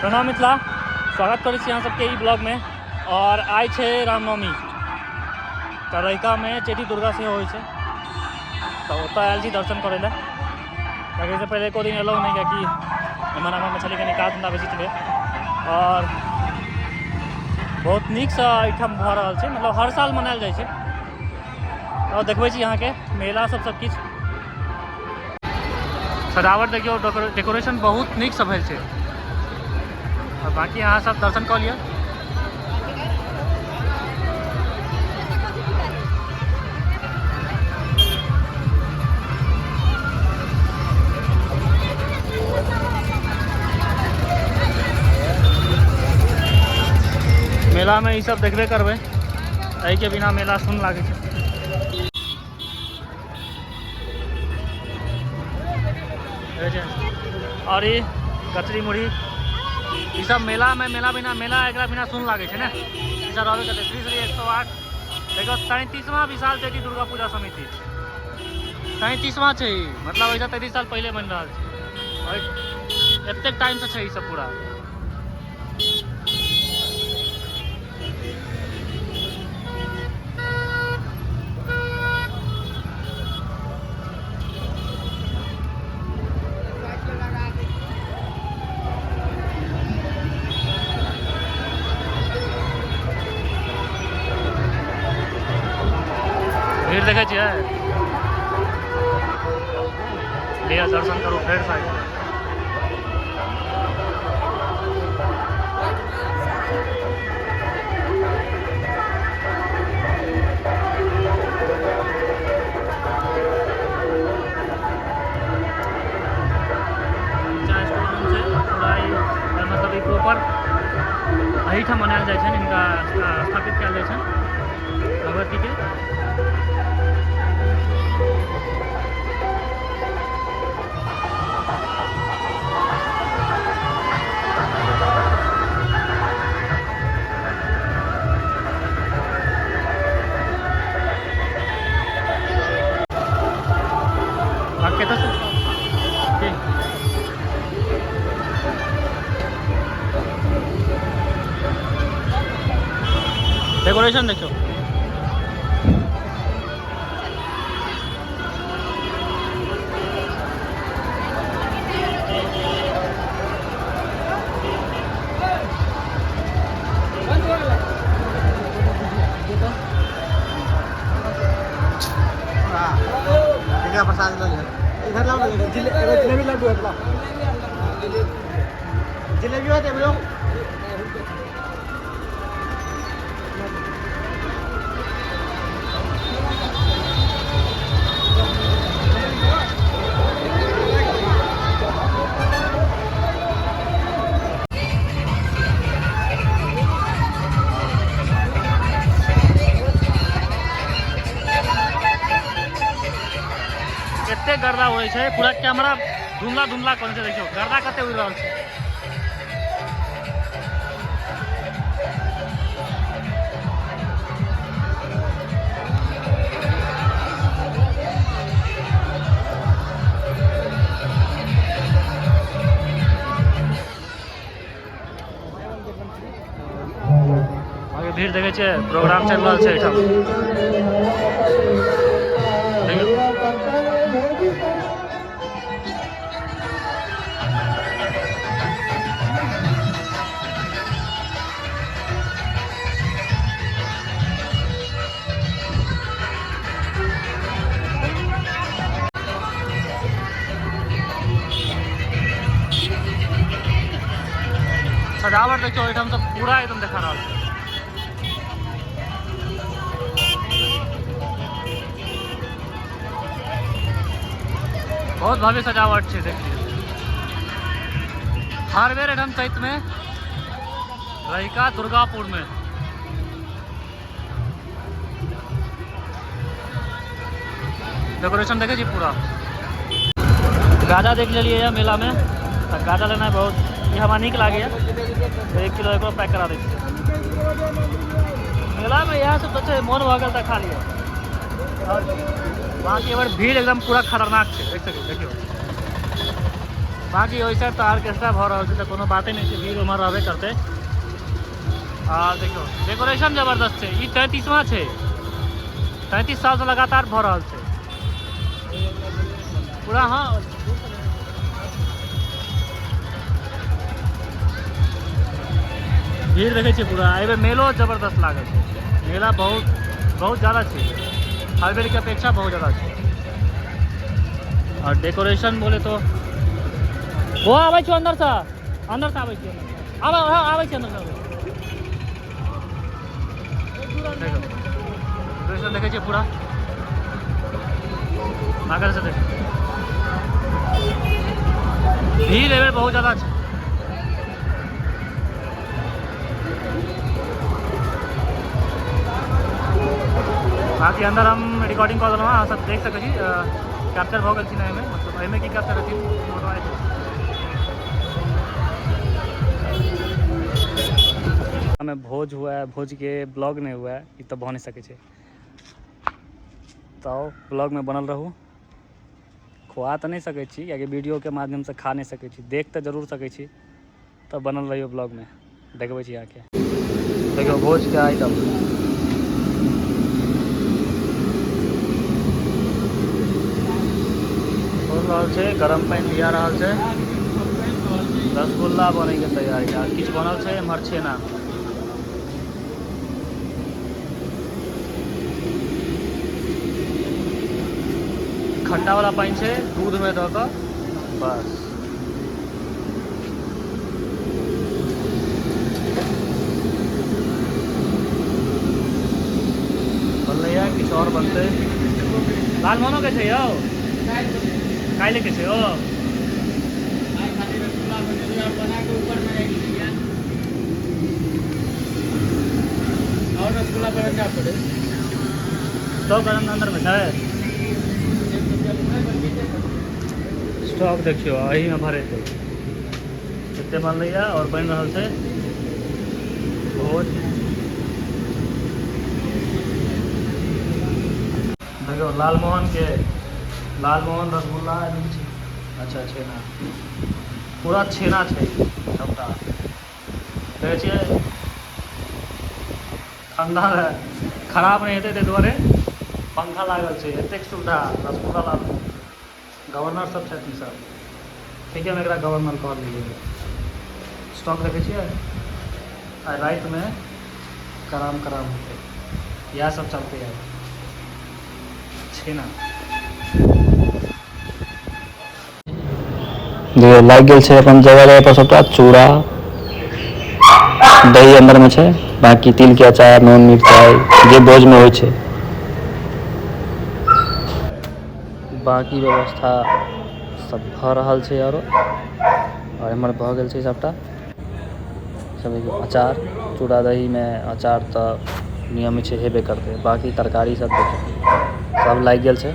प्रणाम मिथिला, स्वागत करै छी अहाँ सबके ई ब्लॉगमे। और आइ छै रामनवमी, तऽ रहिकामे चैती दुर्गा सेहो होइ छै, तऽ ओतऽ आयल छी दर्शन करै लए। कियाकि एहिसँ पहिले एको दिन एलहुँ नहि, कियाकि एम्हर आम्हरमे छलै कनि काज धन्धा बेसी छलै। और बहुत नीकसँ एहिठाम भऽ रहल छै, मतलब हर साल मनायल जाइ छै। और देखबै छी अहाँके मेला सब सबकिछु। सजावट देखियौ, डेकोरेशन बहुत नीकसँ भेल छै। और बाकी अहाँ सब दर्शन कऽ लिअ। मेलामे ई सब देखबे करबै, एहिके बिना मेला सुन लागै छै। और ई कचरी मुरही ई सब मेला में, मेला बिना मेला एकरा बिना सुन लागे छै ने। ई सब रहबे करतै। श्री श्री 108 देखो, 33वां विशाल चैती दुर्गा पूजा समिति, 33वां छै ई, मतलब ऐसा 33 साल पहले बनि रहल छै और एतेक टाइम से छै ई सब पूरा। भीड़ देखै छियै, लिअ दर्शन करू फेर साइड। मतलब ई प्रॉपर एहिठाम मनायल जाइ छनि, हिनका स्थापित कयल जाइ छनि भगवतीके। डेकोरेशन देखियौ। प्रसाद इधर लाओ, जिलेबी लड्डू है, जिलेबी होते बोलो। एते गर्दा उड़ै छै, पूरा कैमरा धुंधला धुंधला करै छै। देखियौ गर्दा कते उड़ि रहल छै। आगे भीड़ देखै छियै, प्रोग्राम चलि रहल छै एहिठाम। सजावट देखियौ एहिठाम तऽ पूरा एकदम देखा रहल छै। बहुत भव्य सजावट छै, देख लियौ। हर बेर एहिठाम चैत में रहिका दुर्गापुर में डेकोरेशन देखे छी पूरा। गाजा देख लेलियै यऽ मेला में, तऽ गाजा लेनाइ बहुत ई हमरा नीक लागैए, तऽ 1 किलो एकरो पैक करा दै छियै। मेला में इएह सब तऽ छै, मोन भऽ गेल तऽ खा लिअ। और बाकी एमहर भीड़ एकदम पूरा खतरनाक छै, देख सकै देखियौ। बाकी ओहि साइड तऽ ऑर्केस्ट्रा भऽ रहल छै, तऽ कोनो बाते नहि छै, भीड़ उम्हर रहबे करतै। आ देखियौ डेकोरेशन जबरदस्त छै। ई 33वां छै, 33 सालसँ लगातार भऽ रहल छै पूरा। हाँ भीड़ देखै छियै पूरा। एहि बेर मेलो जबरदस्त लागल छै, मेला बहुत बहुत ज्यादा छै, हर बेर के अपेक्षा बहुत ज्यादा छै। और डेकोरेशन बोले तो वो आबै छौ अंदरसँ, अंदरसँ आबै छियै, आबै, हाँ आबै छियै अंदरसँ आबै। देखो डेकोरेशन देखै छियै पूरा आगे से। देखो भीड़ एहि बेर बहुत ज्यादा छै। बाकी अंदर हम रिकॉर्डिंग कऽ देलहुँ हँ, अहाँ सब देख सकै छी, कैप्चर भऽ गेल छै ने एहिमे, मतलब एहिमे की कैप्चर अथी फोटो आबि गेल। में भोज हुआ है, भोज के ब्लॉग नहीं हुआ है, ई तऽ भऽ नहीं सकै छै। तऽ ब्लॉग में बनल रहू। खुआ तऽ नहि सकै छी, कियाकि वीडियोके माध्यमसँ खा नहि सकै छी, देख तऽ जरूर सकै छी। तऽ बनल रहियौ ब्लॉगमे, देखबै छी अहाँके। देखियौ भोजके आइटम। हो रहल छै, गरम पानि दिया रहल छै, रसगुल्ला बनैके तैयारी आ किछु बनल छै एम्हर छेना। खट्टा वाला पानि छै दूधमे दऽ कऽ बस। बनलैया, किछु आओर बनतै। लालमोहनो के छै यौ, काल्हि के छै ओ। और रसगुल्ला बनना पड़े। स्टॉक अंदर में छै, स्टॉक देखियौ एहिमे भरेतै। एते बनलैया और बनि रहल छै भोज। देखियौ लालमोहन के, लालमोहन रसगुल्ला एहिमे किछु अच्छा छेना, पूरा छेना छै सबटा। देखै छियै ठंडा खराब नहि हेतै ताहि दुआरे पंखा लागल छै। एतेक सुविधा रसगुल्ला लालमोहन। गवर्नर सब छथिन सब, ठीक है, हम एकरा गवर्नर कहलियै। स्टॉक देखै छियै। आइ रातिमे कराम कराम हेतै, इएह सब चलतै आइ छेना। देखियौ लागि गेल छै अपन जगह जगह पर सबटा चूड़ा दही अंदर में छै, बाकी तिल के अचार, नून मिरचाई जे भोज में होइ छै। बाकी व्यवस्था सब भऽ रहल छै आरो, और एम्हर भऽ गेल छै सबटा। सब देखियौ अचार, चूड़ा दही में अचार तऽ नियम छै हेबे करतै। बाकी तरकारी सब देखियौ सब लागि गेल छै।